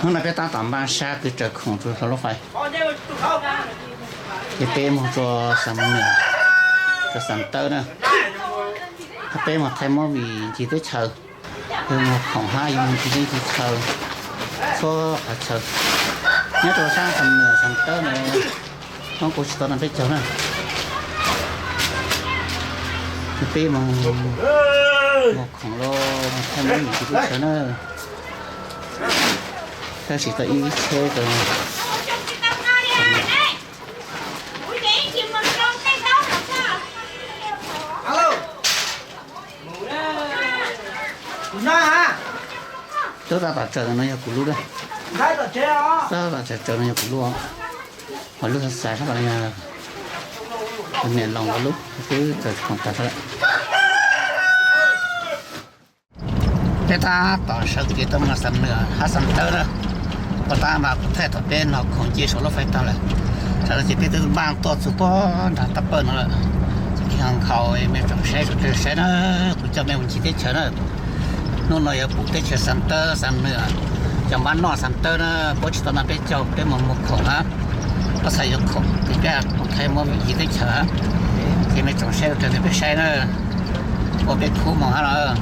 Hnub no peb tab tom npaj sab kwv tsaws khoom rau hauv lub fais. Ces peb mus rau Xam Nwm, rau Xam Tawb na. Hab peb mus thaij movie ncig teb chaws, yog mus khoom hab yog mus ncig teb ncig chaw, txhua qhov chaw. Nyob rau sab Xam Nwm Xam Tawb na, hnub kuv tsis tau nrog peb caug na. Peb mus, mus khoom los mus thaij movie ncig teb chaws na. Tab sis tau ib tsheb rau. Lub tab tom tsaws no yog kuv lub, tab tom tsaws tsaws no yog kuv lub, ho lub xav xav sab no yog niam laus lub, twb tsaws khoom tas lawm. Peb tab tom sawv kev tuaj mus Xam Nwm hab Xam Tawb na. Puag ta mas kuv thaij thaum peb noj khoom ncig saum lub fais tag lawm. Tam no ces peb twb npaj tuaj txug puag nram Toj Pawj no lawm. Ces ho nkhaus mej tsoom saib sawv daws saib na, kuv coj mej mus ncig teb chaws na. Hnub no yuav pum teb chaws Xam Tawb, Xam Nwm, cov npab noj Xam Tawb na, puab tsis tau nrog peb caug, peb mus muag khoom na. Puab xav yuav khoom ces peb mus thaij movie ncig teb chaws. Ces mej tsoom saib sawv daws nrog peb saib na, ua peb khub moos hab los.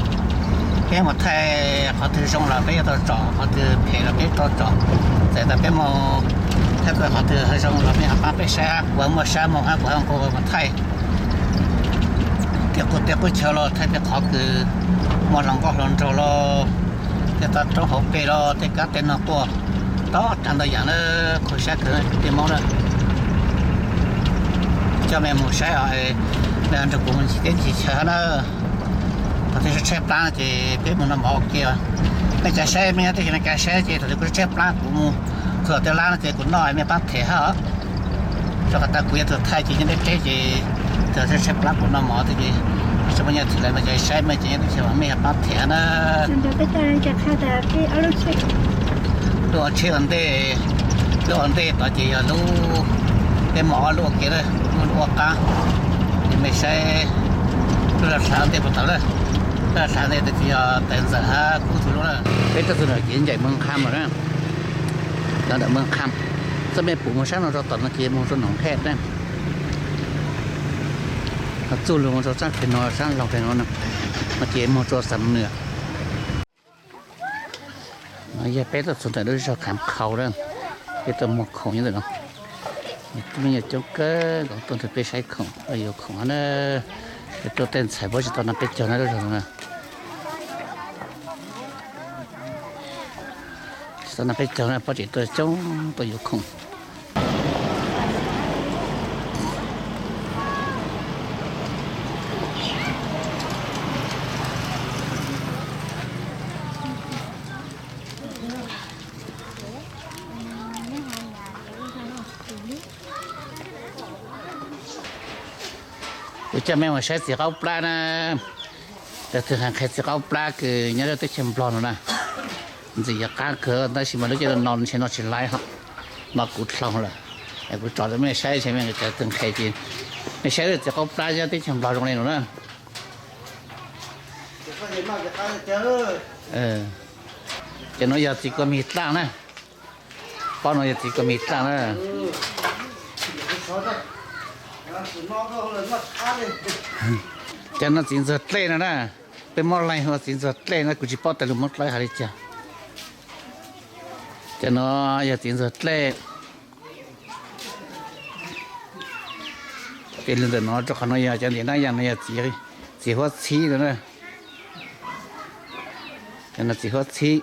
Peb mus thaij qhov twg zoo los peb yuav tau tsom, qhov twg phem los peb tau tsom. Txawm tas peb mus thaij qhov twg zoo los mej ho paab peb saib, kuv muaj sab moog hab kuv ho nqua mus thaij tej qub, tej qub chaw los thaij tej qhov kws muaj hluas nkauj hluas nraug los, tej toj roob hauv pes los tej kab tej no quaj, tau tag ntau yam na, khuv sab kawg tej Moob na. Coj mej mus saib os, mej nrog kuv mus ncig teb ncig chaw na. Thaum twg tshaib plab ces peb mus noj mov ua ke. Mej cav saib, mej nyob teb chaws Amelikas saib ces thaum twg kuv tshaib plab kuv mus txug tej lab no ces kuv noj mej paab them hab os. Rua qhov tas kuv yog tug thaij ces nyob deb deb ces thaum twg tshaib plab kuv noj mov ces tsis muaj nyiaj them lawm no ces saib mej ces nyob teb chaws mej yog paab them na. Lub ua tsheb ua ntej, lub ua ntej tod ces yog lub, peb mov lub ua ke na, lub ua qaab. Ces mej saib lub hlawv ntej puag tod lawm, lub hlawv ntej tod ces yog tais ntxawm hab kub tug lub na. Peb tuaj txug ntawm ces ncaim Moos Kham lawm na, los ntawm Moos Kham. Txoj mej pum moog sab no rau tom no ces moog rau Noom Hej na. Txuj lug moog rau sab peg no, sab laug peg no, no ces moog rau Xam Nwm. No yog peb tuaj txug ntawm lub zog Kham Khau na, peb tuaj muag khoom nyob ntawm no. Mej nyuam coob kawg nkaus tuaj nrog peb saib khoom, yuav khoom na. Peb tuaj tej ntxhais puab tsis tau nrog peb caug na lub zog no na. Tsis tau nrog peb caug na, puab tseem tuaj coob tuaj yuav khoom. Kuv coj mej mus saib txiv qaub plab na. Yog tug qhia txiv qaub plab kws nyob lub teb chaws Nplog no na. Ntxim yog qaab kawg tab sis mas lub caij no ntshe noj tsis laib hos, noj kuv dlhau lawm. Kuv tso rau mej saib, ntshe mej cov tug nqhis ces mej saib txiv qaub plab nyob teb chaws Nplog zoo le nuav na. Cov nuav yog txiv kua mis dlaaj na. Pob nuav yog txiv kua mis dlaaj na. Cov nuav txiv ntxuag dlej no na. Peb Moob Leeg hu ua txiv ntxuag dlej na, kuv tsis paub tas lug Moob Dlawb has le caag. Cov nuav yog txiv ntxuag dlej. Tes lug ntawm nuav rau qhov nuav yog cov ntim naab yaj no yog txiv huab txhib no na. Cov nuav txiv huab txhib.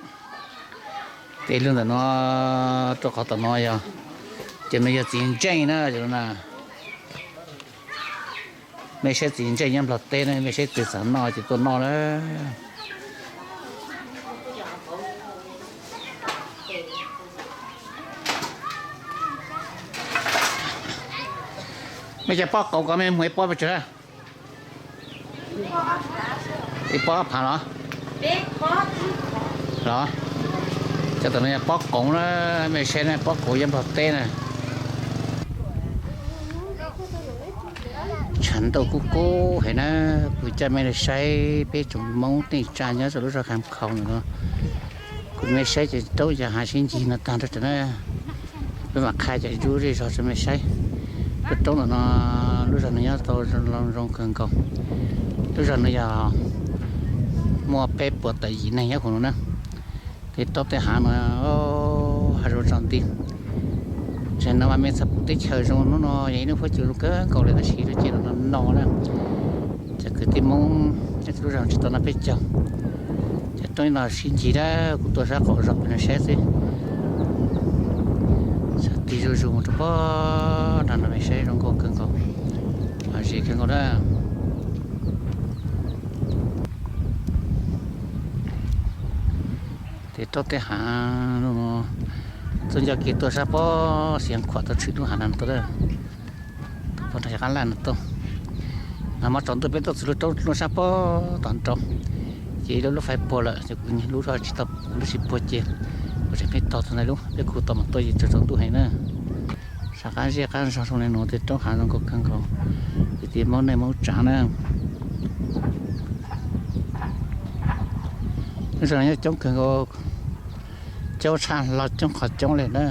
Tes lug ntawm nuav rau qhov tom nuav yog, cov nuav yog txiv ntseej na, cov nuav na. Mej saib txiv ntseej nyob Nplog teb na, mej saib twg xav noj ces tuaj noj na. Mej cov pob qoov ko mej muag ib pob pes tsawg? Ib pob ob phav los? Los, cov tom no yog pob qoov na, mej saib na, pob qoov nyob Nplog teb na. Tshav ntuj kub kub heev na, kuv coj mej saib peb tsoom Moob neej tsa nyob rau lub zog Kham Khau ntawm no. Kuv mej saib cov roob cov hav sib ncig no tag nrho na, peb mam qha cov roob zej zog rau mej saib. Lub roob ntawm no lub zog no nyob tau zoo kawg nkaus. Lub zog no yog muaj peb puas tawm yim neeg nyob hauv no na. Tej roob tej hav no hav zoov tsaus nti. Tam sim no mas mej txhaj pum teb chaws zoo hnub no yog ib hnub huab cua zoo kawg nkaus li tab sis lub caij no no na, cov kwv tij Hmoob nyob txhua lub zog tsis tau noj peb caug. Cov roob no sib ncig na, kuv tuaj sab qaum zog pem no saib xwb. Sab tid zuj zus mus rau pem no no mej saib zoo nkauj kawg nkaus, lom zem kawg nkaus na. Tej roob tej hav no, txoj nco kev tuaj sab pob Xeev Khuam tuaj tshwm lub hav no tuaj, tuaj nrog qab laj no tuaj. Nag hmo tsaus ntuj peb tuaj txog lub roob lub sab pob tom nraud, ces lub lub fais puag lawm ces kuv lub tsis tau, kuv lub tsis puag ces kuv tseem pheej tog txog ntawm lub, peb kuj tau mam tuaj ces tsaus ntuj heev na. Sab qab zej qab zog zoo li no tej roob hav zoo nkauj kawg nkaus, kwv tij Hmoob neej Hmoob tsav na. Lub zog no nyob coob kawg nkaus, coob tshaj hlo coob qhov coob li na.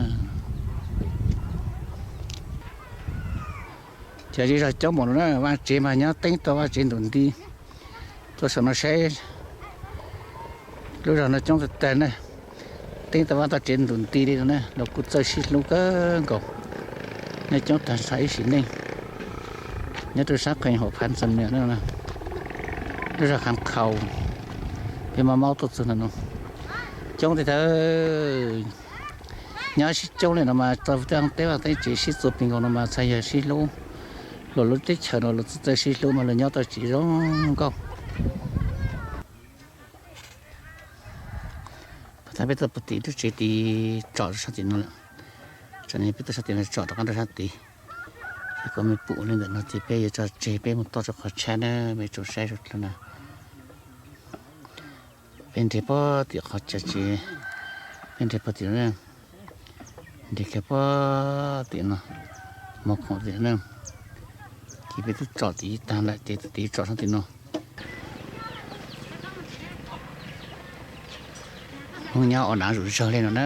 Cov zej zog coob npaum no na, vaj tsev mas nyob teeb tau vaj tsev ntum nti. Tuaj saum no saib, lub zog no coob tag tag na, teeb tau vaj tau tsev ntum nti li no na, los kuj txawj sib hlub kawg nkaus. Nyob coob tag nrho ib sim neej, nyob rau sab qees hauv Phav Ntxoos Mias no, lub zog Khav Khaus, peb maub maub tuaj txog ntawm no, coob tiag tiag. Nyob sib coob li no mas tau tej vaj teb tsev sib txuas plig nkaus no mas txhais yog sib hlub. Luag lub teb chaws no luag txawj sib hlub mas luag nyob tau tsev zoo nkauj. Peb tuaj puag tim lub tsev tid tsom rau sab tim no lawm. Tam no peb tuaj sab tim no tsom rov qab rau sab tid. Ces kom mej pum li ntawm no ces peb yuav tso tseg peb mus toj rau qhov tshab na, mej tsom saib rau dlhau na. Peb nres puag tim qhov chaw tsev, peb nres puag tim no, nres kiag puag tim no, mus khoom tim no. Ces peb twb tsom tid tag lawm ces tus tid tsom sab tim no. Hmoob nyob ua nav zuj zawg li no na.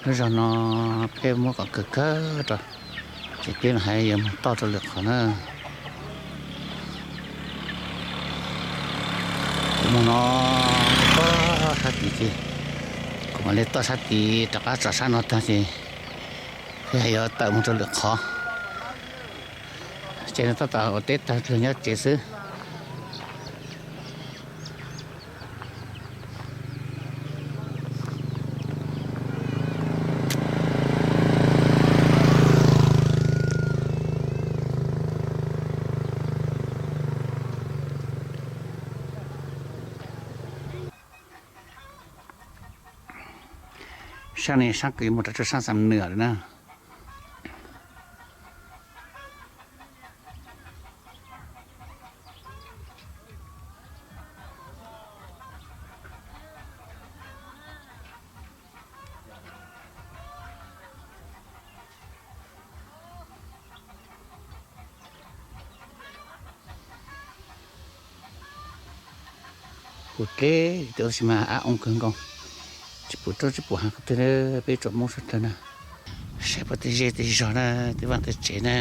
Lub zog no peb muab kom kawg kawg rau, ces peb mam hais yuav mus toj rau lwm qhov na. Kuv mus no, toj sab tid ces kuv mam li toj sab tid rov qab tsom sab no tag ces peb hais yuav tawm mus rau lwm qhov. Ces no tab tom ua teb tag los nyob tsev xwb. Sab no sab kws mus rau sab Xam Nwm lawm na. Kuv dleb tab sis mas ab oo kawg nkaus, tsis pum roob tsis pum hav qhov twg, peb tsom Hmoob sawv daws na. Saib puag tej zej tej zog na, tej vaj tej tsev na.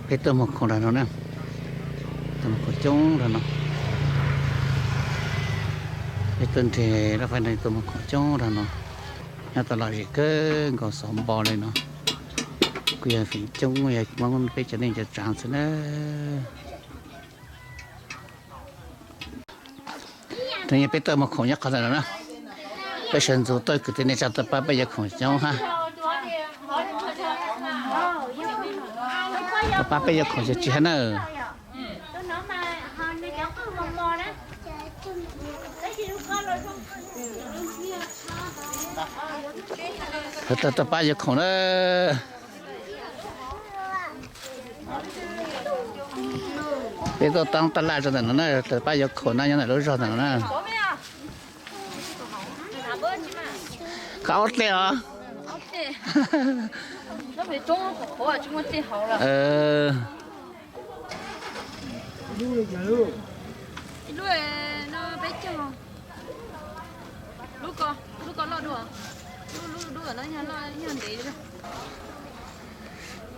Peb tuaj mus khoom nram no na, tuaj mus khoom coob nram no. Peb tuaj nres laj fai no tuaj mus khoom coob nram no. Nyob tau lom zem kawg nkaus xov npo li no. Yog feem coob yog Hmoob peb cov neej cov tsav xwb na. Tus yog peb tuaj mus khoom nyob qhov ntawm no na. Peb sawv ntxuv tuaj kwv tij neej tsa tuaj pab peb yuav khoom coob hab. Tuaj pab peb yuav khoom tsis tsis hab na. Tuaj pab yuav khoom na. Peb tuaj toob taj laj rau ntawm no na, tuaj pab yuav khoom na, nyob ntawm lub zog ntawm no na. Koj ob teg os.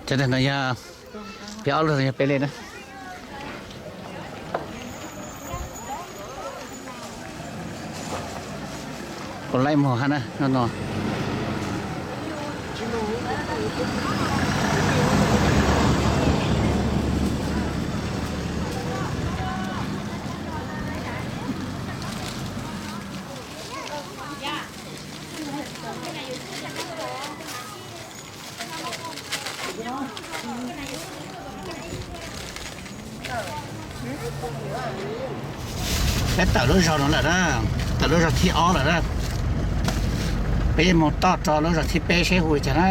Cov no yog peb ob lub no yog peb leej na. Puas laib mog hab na no. Peb tawm lub zog no lawm na, tawm lub zog thib ob lawm na. Peb yuav mus toj rau lub zog thib peb seb hu li cas na,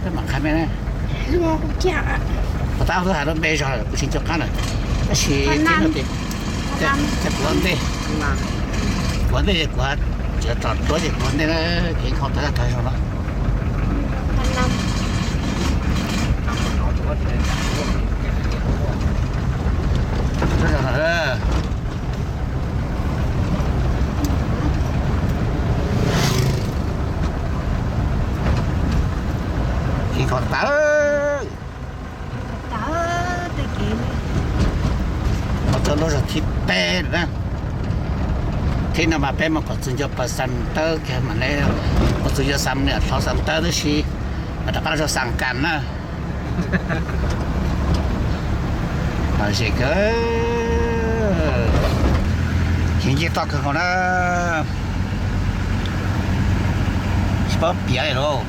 peb mam qha mej na. Puas tab twb has lub npe zog kuv tsis nco qab lawm, tab sis kuv ua ntej, kuv ua ntej kuv tseem tsom duab ces kuv ua ntej na, kev nkhaus tag tag zog no. Kev nkhaus tas. Mus txog lub zog thib peb lawm na. Thib no mas peb mus kom txog ncua pas Xam Tawb kiag mam le, mus txog ncua Xam Niam Thov Xam Tawb tib si, mam rov qab los rau Xam Kas na. Lom zem kawg, khiav nce toj kawg nkaus na. Tsis paub piav li lauj.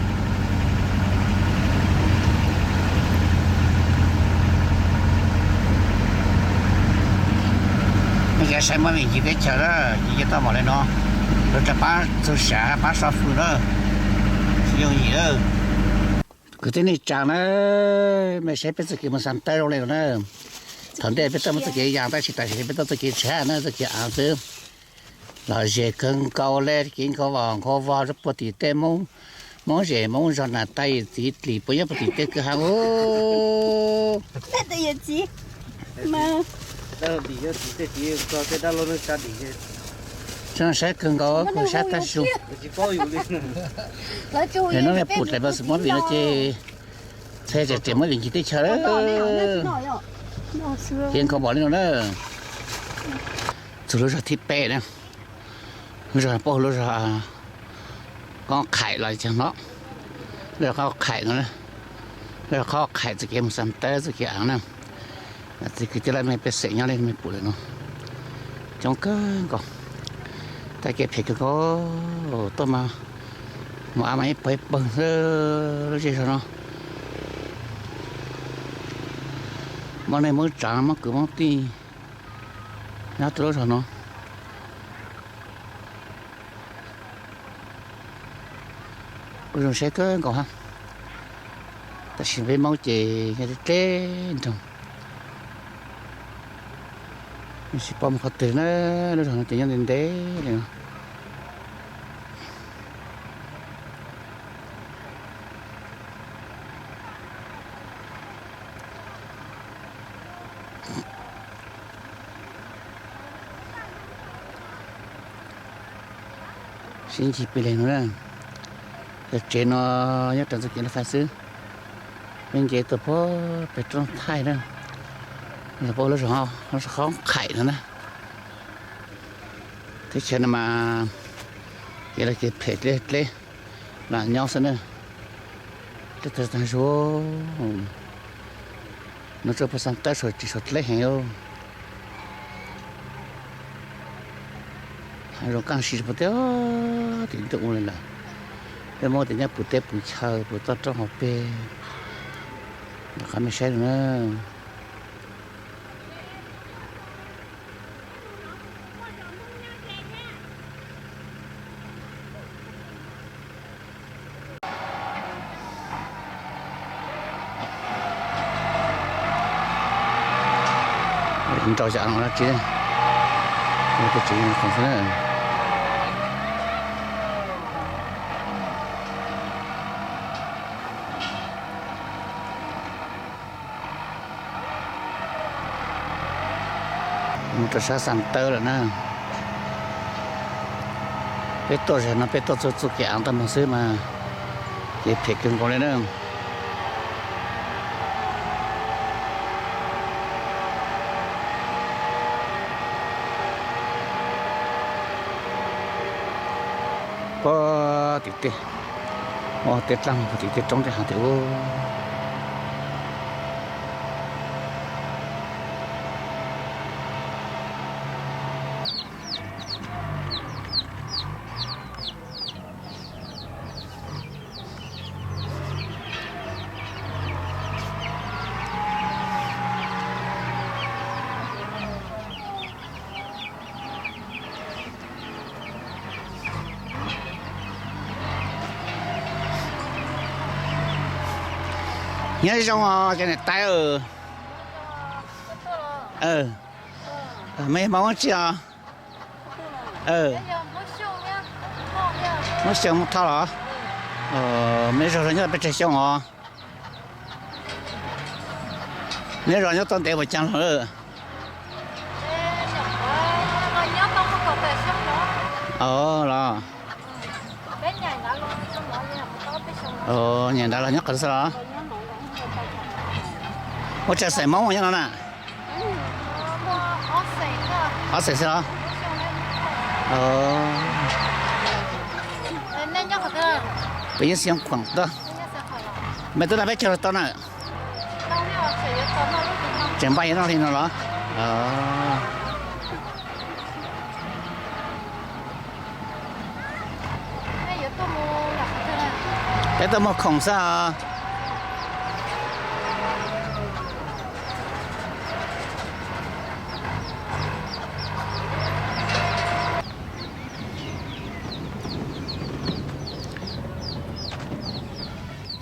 Nej saib muaj me ntsis teb chaws na, ces yeej tau mom li no, lawv rov pab txhua sav pab so fws na, tsis yooj yim. Kwv tij neej tsaa na, mej saib peb txoj kev mus Xam Tawb zoo li no na. Thaum ntej peb tuaj muaj txoj kev yas tab sis tam sim no peb tuaj txoj kev tshab na, txoj kev av xwb. Lom zem kawg nkaus li, kev nkhaus vam nkhaus vog rau puag tim tej Hmoob, Hmoob zem Hmoob zog nas tais yawm txiv dlim puas nyob puag tim tej kwj ha. Saib kawg nkaus kuv saib tag su. Hnub no pum dlais pas xwm muab vim no ces txhais tseem muab vim ncig teb chaws lawm. Kev nkhaus vam li no na. Txug lub zog thib peb na, lub zog puab hu lub zog Qoob Qhaim los cag no, lub zog Qoob Qhaim no, lub zog Qoob Qhaim txoj kev mus Xam Tawb txoj kev av na. Txiv kwv tij laus mej pej xeem nyob li mej pum lawm no, coob kawg nkaus, tag kev phem kawg nkaus, tuaj mas mus av mas ib pawg ib pawg xwb lub zej zog no. Muaj neeg Hmoob tsav Hmoob kwv Hmoob tij nyob rau lub zog no. Kuj zoo saib kawg nkaus hab, tab sis peb Hmoob ces nyob deb deb nroog, tsis paub mus qhov twg na, lub zog no ces nyob ntev ntev li no. Sib ncig pem leeg no na, yog tsev no nyob raws txoj kev laj fab xwb. Peb nce tuaj puag pem roob Thaij na, los puag lub zog Qoob Qhaim no na. Teb chaws no mas kev laj kev phem dleb dleb los nyob xwb na. Tag tag zog, no tso puag xeev tawb saum tsev saum dleb heev. Hav zoov kaj siab puag tim, tim ntuj ua li lawm. Peb Hmoob tias nyob puv teb puv chaw puv toj roob hauv pes, rov qab mej saib na. Nrau xyav no dab tsi, ua tej tsev khoom xwb na. Mus rau sab Xas Tawb lawm na. Peb tuaj zaum no peb tuaj txog txoj kev av tag mus xwb mas kev phem kawg nkaus li na. Puag tim tej, ua tej dlaag puag tim tej roob tej hav tim ub. Nyob zoo os cov niam tais. Mej Hmoob tsi os? Hmoob Xyooj Hmoob Thoj los? Mej zog los nyob peb tseg Xyooj os? Neb zos nyob tau ntev puas caag los lawm? Os los, nyaim nrad los nyob qhov xwb los? Ua tsav xeem Hmoob nyob no na? Ob xeem xwb los? Peb nyob Xeev Khuam tuaj. Mej tuaj nrog peb caug los tau na? Tseem npaj yuav noj li no los? Peb tuaj muag khoom xwb os.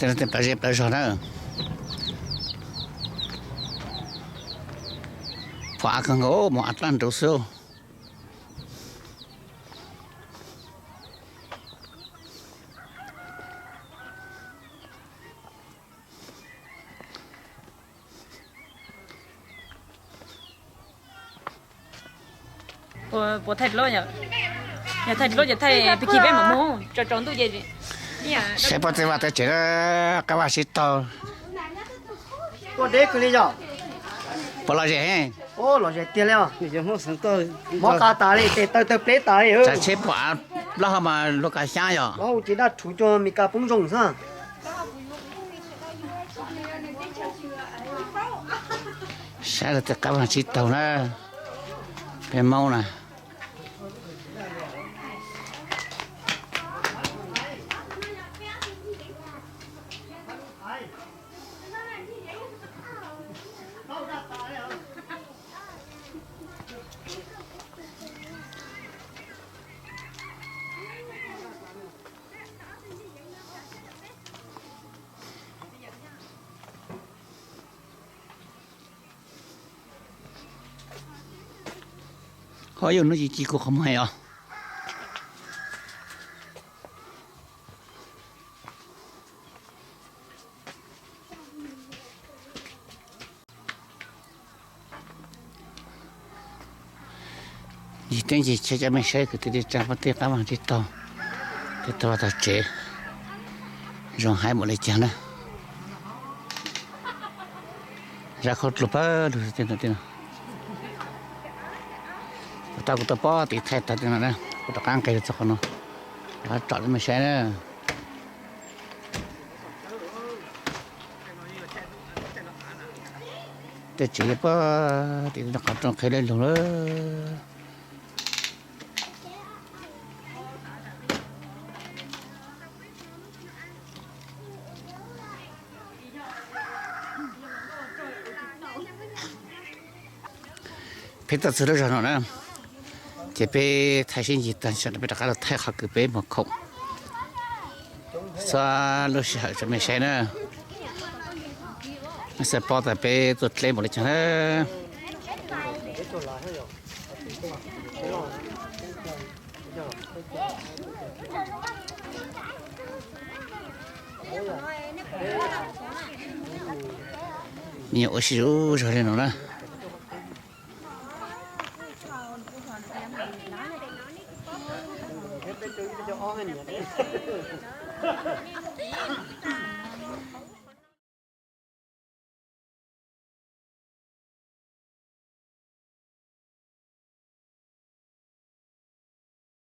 Tej plaws zej plaws zog na. Pom av kawg nkaus, mus av dlaab nrud xwb. Puas thaij dlub? Yog thaij dlub ces thaij pig kig peb mam mus tso tsaus ntuj ces. Saib pob txha vaj teb tsev, qab vaj sib taug. Puas lom zem? Lom zem tiag li os. Mob qa tas li, tes taw taw pleb tas li. Tsav tsheb pom av plaub hau mas luag kav xyaab yog. Ces daj rhuv cua Mes Kas poob zoo xwb. Saib lawv tej qab vaj sib taug na, peb Hmoob na. Ho yog hnub ci ci kuv qhov muag os. Yig teeb yig chaw coj mej saib kwv tij neej tsa, pab tej qab vaj tib taug, tej tog vaj tog tsev, zoo hais npaum li cas na. Zaj khaub dluag pawg lug tej no. Thaum kuv tuaj pom tim thaij tag tej no na, kuv rov qab nqes txog qhov no, rov qab tsom rau mej saib na. Tsev yog pab tim qhov rooj qhia le lug lawm. Peb tuaj txug lub zog no na, ces peb thaij sib ncig tag nrho peb rov qab los thaij qhov kws peb moog khoom. Xob lub sij hawm rua mej saib na, xaav paub tas peb tuaj dleb npaum le caag na. Mej nyuam ua si zuj zog le nuav na.